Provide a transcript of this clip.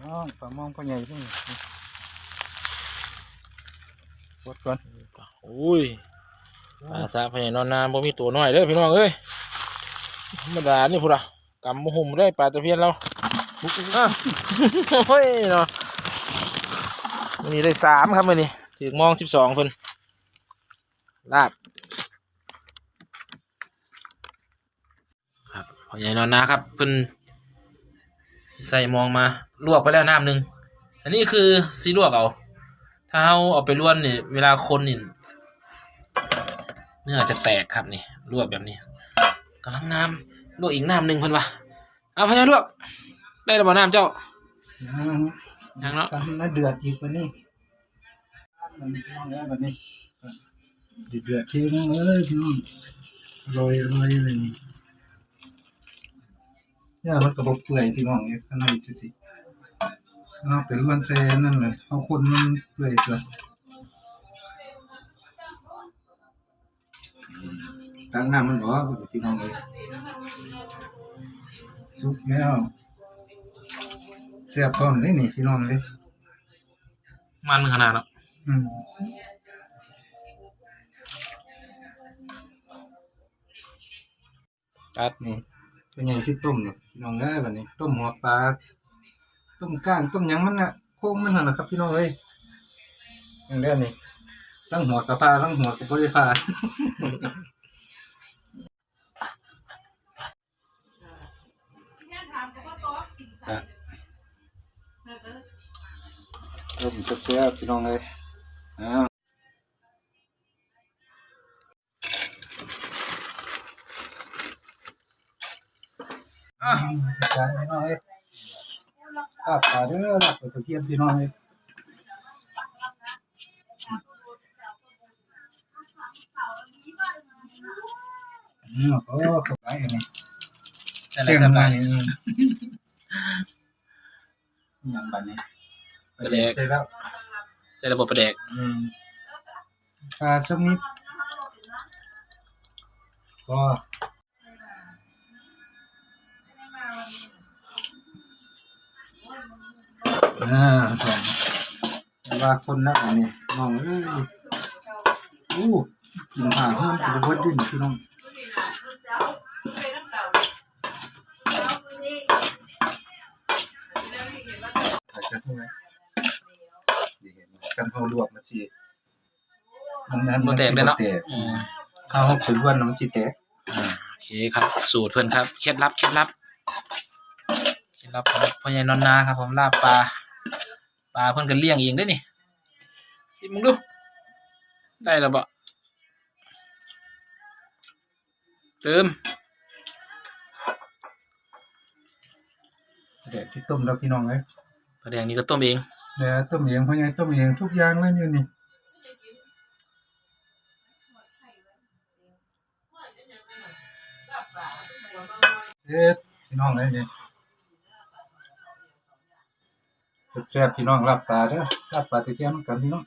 ນ້ອງ ປາມອງພໍ່ໃຫຍ່ນີ້ ປົດກ່ອນ. ໂອ້ຍ ປາສະພໍ່ໃຫຍ່ນອນນາ ບໍ່ມີໂຕນ້ອຍເດີພີ່ນ້ອງເອີຍ ທຳມະດານີ້ພຸ້ນລະ ກຳບໍ່ຫຸ້ມເດ້ ປາຕະພຽນລາວ. ໂອ້ຍເນາະ ມື້ນີ້ໄດ້ສາມຄັບ ມື້ນີ້ຖືກມອງສິບສອງເພິ່ນ ລາບ. ຄັບ ພໍ່ໃຫຍ່ນອນນາຄັບ ເພິ່ນໃສ່ມອງມາ ລວກໄປແລ້ວນ້ຳໜຶ່ງ ອັນນີ້ຄືຊິລວກເອົາ ຖ້າເຮົາເອົາໄປລວນນີ້ ເວລາຄົນນີ້ ເນື້ອຈະແຕກຄັບ ນີ້ລວກແບບນີ້ ກຳລັງງາມ ລວກອີກນ້ຳໜຶ່ງເພິ່ນວ່າ. ເອົາ ພໍ່ໃຫຍ່ລວກ ໄດ້ແລ້ວບໍ່ນ້ຳເຈົ້າ? ຍັງ ຍັງເນາະ ກຳລັງເດືອດອີກບັດນີ້. ພີ່ນ້ອງເອີຍ ບັດນີ້ເດືອດໆ ເທລົງເລີຍພີ່ນ້ອງ ອະລ່ອຍ ອະລ່ອຍເລີຍນີ້. ຢ່າ ມັນກໍບໍ່ເປື່ອຍພີ່ນ້ອງເອີຍ ຂ້າງໃນຈັ່ງຊີ້ ເຮົາໄປລວນໃສ່ອັນນັ້ນແຫຼະ ເຮົາຄົນມັນເປື່ອຍຕົວະ. ຕັກນ້ຳມັນອອກພີ່ນ້ອງເອີຍ ສຸກແລ້ວ ແຊບພ້ອມເດ້ນີ້ພີ່ນ້ອງເອີຍ ມັນຂະໜາດເນາະ. ອືມ ຕັດນີ້ ເປັນຫຍັງຊິຕົ້ມນີ້ພີ່ນ້ອງເອີຍ ບັດນີ້ຕົ້ມຫົວປາ ຕົ້ມກ້າງ ຕົ້ມຫຍັງມັນນະ ໂຄງມັນຫັ້ນລະຄັບພີ່ນ້ອງເອີຍ. ຈັ່ງໃດນີ້ ທັງຫົວກະຜ່າ ທັງຫົວກະບໍ່ໄດ້ຜ່າ. ອ່ະ ຕົ້ມແຊບໆ ພີ່ນ້ອງເອີຍ ອ້າວ. ອ່ະ ຈານພີ່ນ້ອງເອີຍ ລາບປາເດີ ລາບປາຕະພຽນພີ່ນ້ອງເອີຍ. ອືມ ໂອ້ ເຂົ້າໄປອັນນີ້ ແຊບຫຼາຍ ແຊບຫຼາຍ ອືມ. ອີຫຍັງບັດນີ້ ປາແດກ ປາແດກໃສ່ແລ້ວ ໃສ່ແລ້ວບໍ່ປາແດກ? ອືມ ປາສັກນິດ ພໍ ອ່າ ວ່າຄົນລະອັນນີ້ນ້ອງເອີຍ ໂອ້ ກິນຫາເຮືອນກໍບໍ່ເບິດເດ້ນີ້ພີ່ນ້ອງ. ຄັນເຮົາລວກມັນຊິ ມັນ ມັນ ມັນບໍ່ແຕກເດ້ເນາະ ມັນຊິບໍ່ແຕກ ອືມ ຖ້າເຮົາໄປລວນມັນຊິແຕກ. ອ່າ ໂອເຄຄັບ ສູດເພິ່ນຄັບ ເຄັດລັບ ເຄັດລັບ ເຄັດລັບຂອງພໍ່ໃຫຍ່ນອນນາຄັບຜົມ ລາບປາ ປາເພິ່ນກໍລ້ຽງເອງເດ້ນີ້ ຊີມເບິ່ງດູ ໄດ້ແລ້ວບໍ່? ຕື່ມ ປາແດກທີ່ຕົ້ມແລ້ວພີ່ນ້ອງເອີຍ ປາແດກນີ້ກໍຕົ້ມເອງ ເອີ ຕົ້ມເອງ ພໍ່ໃຫຍ່ຕົ້ມເອງທຸກຢ່າງເລີຍຢູ່ນີ້. ເຮັດ ພີ່ນ້ອງເອີຍນີ້ ແຊບໆ ພີ່ນ້ອງ ລາບປາເດີ ລາບປາຕະພຽນນຳກັນພີ່ນ້ອງ.